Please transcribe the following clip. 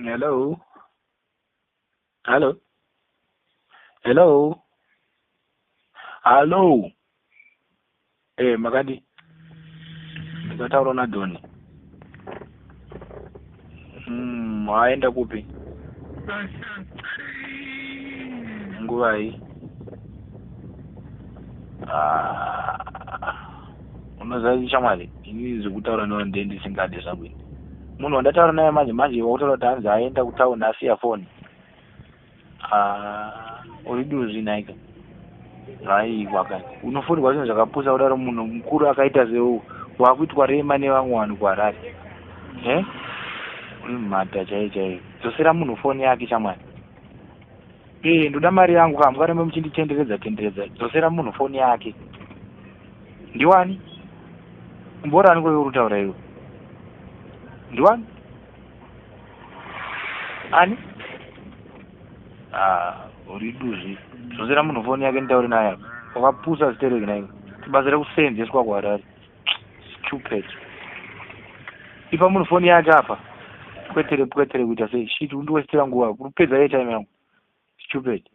Hello? Hello? Hello? Hello? Eh, makadi? Ndikataura na Doni. Waenda kupi? Nguvai? Ah, unoziva shamwari, ini zvekutaura newe ndiye ndisingade zvangu ini. Munhu wandataura naye manje manje wakutaura kuti hanzi aenda kutauni asiya foni. Ah, uri duzvi nhaika. Haiwa kani. Unofonirwa zvinhu zvakapusa kudaro munhu mukuru akaita seu wakuitwa rema nevamwe vanhu kuHarare. Eh? Uri mhata chaiyo chaiyo. Dzosera munhu foni yake shamwari. Eh, ndoda mari yangu ka mukaramba muchinditenderedza tenderedza. Dzosera munhu foni yake. Ndiwani? Mborani kwewe uri kutaura iwe? Ndiwani? Ani? Ah, uri duzvi. Dzosera munhu foni yake nditaure naye apa. Wakapusa zitereki naiwe. Basa rekuseenzeswa kuHarare. Stupid. Ipa munhu foni yake apa. Pwetere pwetere kuita sei? Shit, undiwestera nguva. Uri kupedza airtime yangu. Stupid.